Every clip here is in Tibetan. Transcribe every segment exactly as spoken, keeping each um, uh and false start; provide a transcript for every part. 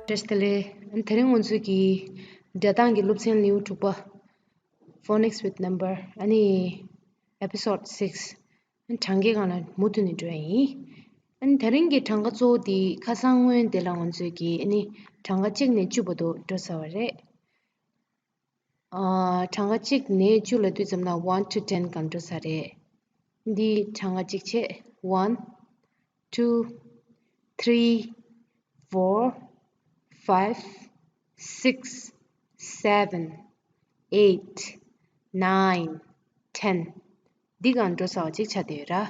བཀྲ་ཤིས་བདེ་ལེགས། དེ་རིང་ང་ཚོའི་གི་སྒྲ་གདངས་ཀྱི་སློབ་ཚན་ལེའུ་དྲུག་པ། Phonics with Number ཨ་ནི་episode six གྲངས་ཀའི་སྒང་ལ་མུ་མཐུད་ནས་འགྲོ་ཡ་ཡིན། ཨ་ནི་དེ་རིང་གི་གྲངས་ཀ་གཙོ་བོ་དེ་ཁ་སང་སྔོན་དེ་ལ་ང་ཚོའི་གི་ཨ་ནི་གྲངས་ཀ་གཅིག་ནས་བཅུ་བར་དུ་འགྲོ་ཚར་བ་རེད། ཨ། གྲངས་ཀ་གཅིག་ནས་བཅུ་ལ་བསྡུས་ཙམ་ལ་one to ten གང་འགྲོ་ས་རེད། འདི་གྲངས་ཀ་གཅིག་བྱས། One, two, three, four, five, six, seven, eight, nine, ten འདི་གང་འགྲོ་ས་བ་གཅིག་ཆགས་བསྡད་ཡོད་ར།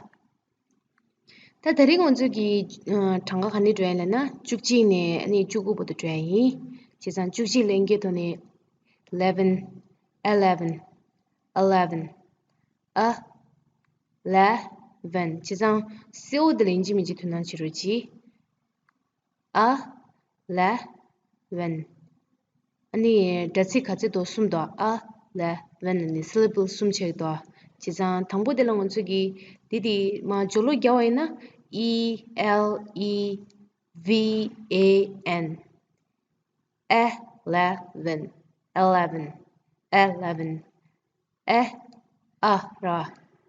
ད་དེ་རིང་ང་ཚོའི་གི་ཨ་གྲངས་ཀ་ག་ནས་འགྲོ་ཡ་ལབ་ན་བཅུ་གཅིག་ནས་ཨ་ནི་བཅུ་དགུ་བར་དུ་འགྲོ་ཡ་ཡིན། བྱས་ཙང་བཅུ་གཅིག་ལ་ཨིན་སྐད་ཐོག་ནས eleven, eleven, eleven, eleven བྱས་ཙང་སེའུ་དེ་ལ་ཡིན་གཅིག་མིན་གཅིག་དོ་སྣང་བྱེད་རོགས་གྱིས། eleven ཨ་ནི་སྒྲ་ཚིགས་ག་ཚད་འདུག་གསུམ་འདུག eleven ལ་ནི་syllable གསུམ་ཆགས་འདུག་བྱས་ཙང་དང་པོ་དེ་ལ་ང་ཚོ་གི་འདི་དེ་མ་སྦྱོར་ཀློག་རྒྱག་པ་ཡིན་ན E L E V A N eleven, eleven, eleven ཨེ། ཨ་ར།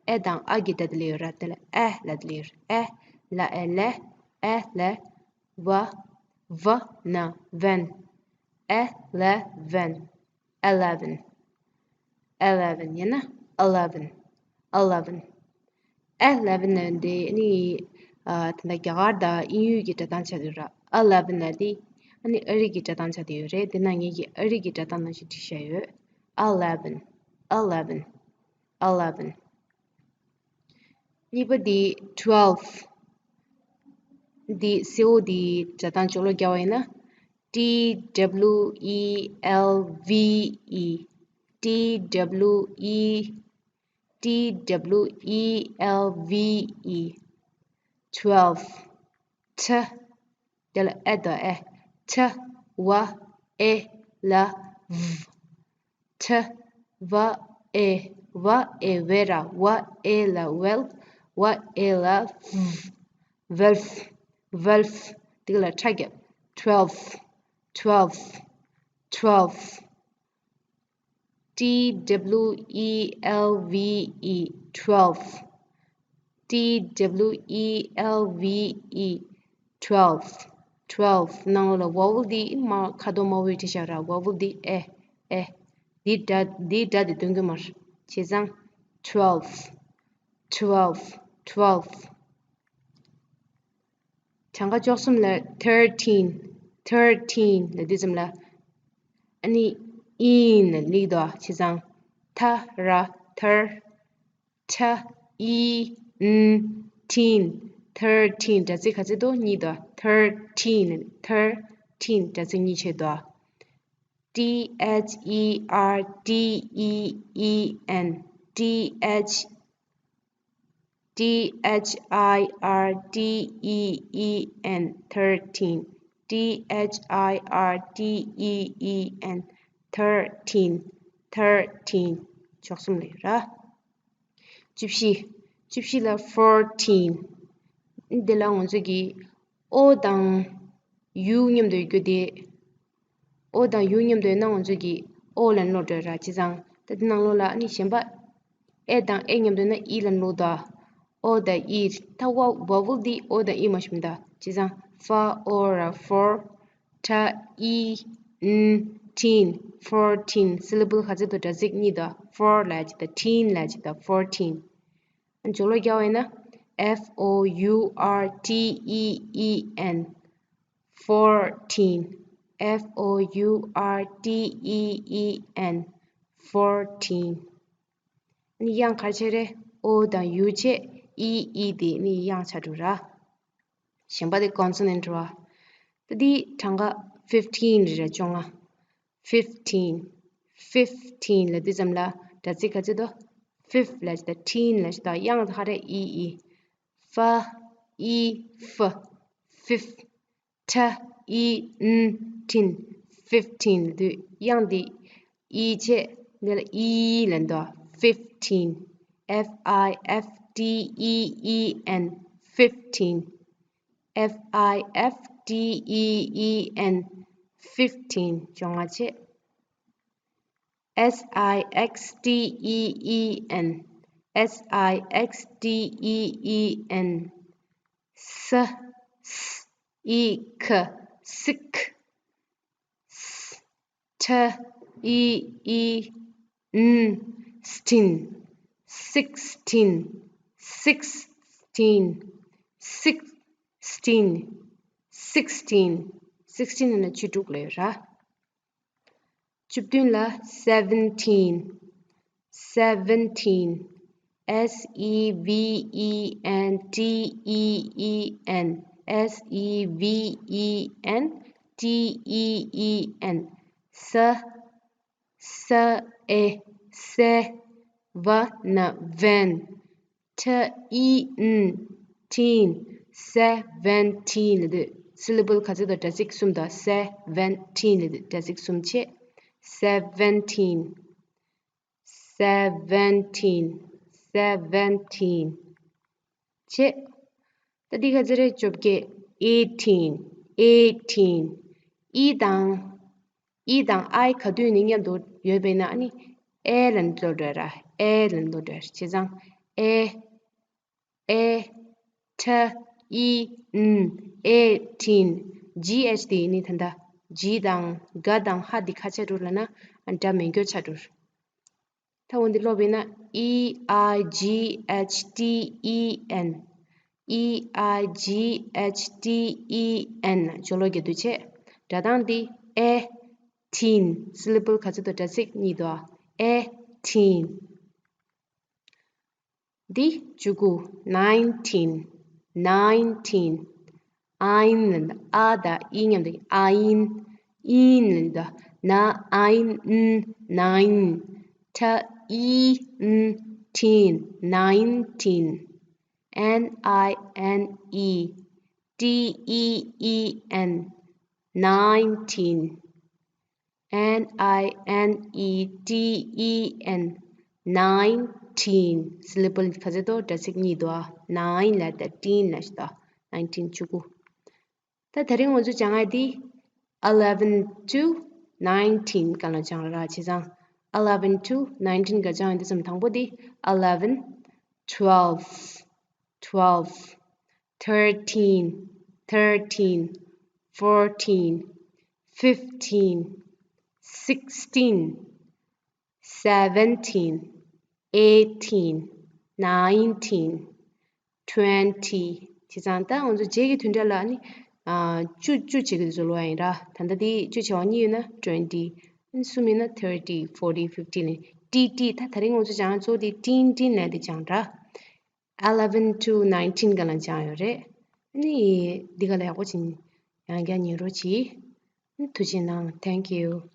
ཨེ་དང་ཨ་གི་སྒྲ་དེ་ལ་ཡོད་ར། དེ་ལ་ཨེ་ལབ་དེ་ལ་ཡོད་ར། ཨེ་ལ་ཨེ་ལེ། ཨེ་ལེ། བ། བ་ན་བན། ཨེ་ལེ་བན། eleven, eleven ཡང་ན་eleven, eleven eleven ནི་འདི་ནི་ཨ་ད་ལྟ་རྒྱ་གར་དང་དབྱིན་ཡུལ་གྱི་སྒྲ་གདངས་ཆགས་ཡོད་ར། eleven ལ་འདི་ཨ་ནི་ཨ་རི་གི་སྒྲ་གདངས་ཆགས་བསྡད་ཡོད་རེད། དེ་ན་ངེད་ཀྱིས་ཨ་རི་གི་སྒྲ་གདངས་ནང་བཞིན་བྲིས་བཞག་ཡོད། eleven, eleven, eleven གཉིས་པ་འདི་twelve འདི་སེའུ་འདི་སྒྲ་གདངས་སྦྱོར་ཀློག་རྒྱག་པ་ཡིན་ན། T W E L V E, T W E, T W E L V E, twelve ཐ། དེ་ལ་ཨེ་དང་ཨེ། ཐ། བ། ཨེ། ལ། བ། ཐ། བ། ཨེ། བ། ཨེ། བེ་ར། བ། ཨེ། ལ། ཝེལ། བ། ཨེ། ལ། ཝེལ། ཝེལ། དེ་ལ་ཁྲ་རྒྱབ། twelve, twelve, twelve T W E L V E, twelve. T W E L V E, twelve. twelve ནང་ལོགས་ལ་vowel འདི་མ་ཁ་དོག་དམར་པོའི་བྲིས་བཞག་ར། vowel འདི་ཨེ། ཨེ། འདི་སྒྲ་འདི་སྒྲ་འདི་སྟོན་གྱི་མ་རེད། བྱས་ཙང་twelve, twelve, twelve གྲངས་ཀ་བཅུ་གསུམ་ལ་thirteen, thirteen ལ་དུས་ཙམ་ལ་ཨ་ནི་ཨིན་ལ་ལིག་དོ། བྱས་ཙང་ཐ་ར་ཐར། ཐ་ཨི་ཨིན་ཐིན། thirteen སྒྲ་ཚིགས་ག་ཚད་དོ། གཉིས་དོ། thirteen, thirteen སྒྲ་ཚིགས་གཉིས་ཆེད་དོ། T H E R T E E N, T H T H I R T E E N, thirteen. T H I R T E E N, thirteen, thirteen བཅུ་གསུམ་ལ་ཡོད་ར། བཅུ་བཞི། བཅུ་བཞི་ལ་fourteen འདི་ལ་ང་ཚོ་གི་ཨོ་དང་ཡུ་མཉམ་དུ་ཡོད་རྒྱུ་དེ། ཨོ་དང་ཡུ་མཉམ་དུ་ཡོད་ན་ང་ཚོ་གི་ཨོ་ལ་ནོར་འགྲོ་ར། བྱས་ཙང་ད་དེ་ནང་ལོགས་ལ་ནི་གཞན་པ་ཨེ་དང་ཨེ་མཉམ་དུ་ཡོད་ན་ཨི་ལ་ནོར་དོ། ཨོ་དང་ཨི། ད་ཝ་vowel འདི་ཨོ་དང་ཨི་མ་ཞིག་མི་འདུག་བྱས་ཙང་ཧྥ་ཨོ་ར་ཧྥོར། ཐ་ཨི་ཨིན་ཐིན། fourteen syllable ག་ཚད་དོ། སྒྲ་ཚིགས་གཉིས་དོ། ཧྥོར་ལ་ཅི་ད་ཐིན་ལ་ཅི་ད། fourteen སྦྱོར་ཀློག་རྒྱག་པ་ཡིན་ན། F O U R T E E N, fourteen. F O U R T E E N, fourteen. ཨ་ནི་དབྱངས་ག་རེ་ཆགས་རེད། ཨོ་དང་ཡུ་བྱས། ཨི་ཨི་དེ་ནི་དབྱངས་ཆགས་འགྲོ་ར། གཞན་པ་དེ་consonant རེད་བ། ད་འདི་གྲངས་ཀ་fifteen རེད་ར། བཅོ་ལྔ། fifteen, fifteen ལ་དུས་ཙམ་ལ་སྒྲ་ཚིགས་ག་ཚད་དོ། fifth ལ་ཅི་ད། teen ལ་ཅི་ད། དབྱངས་ག་རེ། ཨི་ཨི། ཧྥ་ཨི་ཧྥ། fifth. ཐ་ཨི་ཨིན་ཐིན། fifteen དུས་དབྱངས་འདི་ཨི་བྱས། འདི་ལ་ཨི་ལ་འདོ། fifteen. F I F T E E N, fifteen. F I F T E E N, fifteen བཅོ་ལྔ་བྱས། S I X T E E N, S I X T E E N, S, S, I, K, sick, S, T, E, E, N, sixteen, sixteen, sixteen, sixteen, sixteen, sixteen ནི་བཅུ་དྲུག་ལ་ཡོད་ར། བཅུ་བདུན་ལ་seventeen, seventeen, S E V E N T E E N, S E V E N T E E N, se, se, e, se, va, na, ven, T E N, teen, seventeen ལབ་དུས་syllable ག་ཚོད་དང་སྒྲ་ཚིག་གསུམ་དང་seventeen ལབ་དུས་སྒྲ་ཚིག་གསུམ་བྱས། seventeen, seventeen, seventeen བྱས། ད་འདི་ག་ཚོད་རེད། བཅོ་བརྒྱད། eighteen, eighteen, E དང་E དང I ག་དུས་ནས་མཉམ་དུ་ཡོད་པས་ན་ཨ་ནི་A ལ་འགྲོ་འགྲོ་ར། A ལ་འགྲོ་འགྲོ་བྱས་ཙང་A, A, T, E, N, eighteen, G H དེ་ནི་ད་ལྟ་G དང་G དང་H འདི་ཁ་ཆ་འགྲོ་ལབ་ན་སྒྲ་མེད་འགྱུར་ཆགས་འགྲོ། ད་འོ་འདི་ཀློག་པས་ན E I G H T E N, E I G H T E N སྦྱོར་ཀློག་རྒྱག་དུས་བྱས། སྒྲ་གདངས་འདི་A, teen, syllable ག་ཚོད་དང་སྒྲ་ཚིག་གཉིས་འདུག A, teen འདི་བཅུ་དགུ། nineteen, nineteen, ein ལ་ཨ་དང་ཨི་མཉམ་དུ་ein, ein ལ་ད་ན་ein, n, nine, t, e, n, teen, nineteen, N I N E T E E N, nineteen, N I N E T E N, nineteen syllable ག་ཚོད་དང་སྒྲ་ཚིག་གཉིས་འདུག nine ལ་ད་teen ལ་ཞིག་ད། nineteen བཅུ་དགུ། ད་དེ་རིང་ང་ཚོ་སྦྱང་ཡ་དེ་eleven to nineteen སྒང་ལ་སྦྱང་ར། བྱས་ཙང་eleven to nineteen སྒང་སྦྱང་ཡ་དེ་ཙམ། དང་པོ་དེ་eleven, twelve, twelve, thirteen, thirteen, fourteen, fifteen, sixteen, seventeen, eighteen, nineteen, twenty བྱས་ཙང་ད་ང་ཚོ་རྗེས་ཀྱི་བདུན་ཕྲག་ལ་ནི་ཨ་བཅུ་བཅུ་བྱེད་ཀྱི་དུས་ཚོད་ལོ་ཡིན་ར། ད་ལྟ་དེ་བཅུ་བྱས་པ་གཉིས་ཡོད་ན་twenty, གསུམ་ཡོད་ན་thirty, forty, fifty ནི་T T ད་དེ་རིང་ང་ཚོ་སྦྱང་གཙོ་བོ་དེ་teen teen ནས་དེ་སྦྱང་ར། eleven to nineteen སྒང་ལ་སྦྱང་ཡོད་རེད། ཨ་ནི་འདི་ག་ལ་ཡག་པོ་བྱིན་ཡང་བསྐྱར་ཉན་རོགས་གྱིས། ཐུགས་རྗེ་གནང་། Thank you.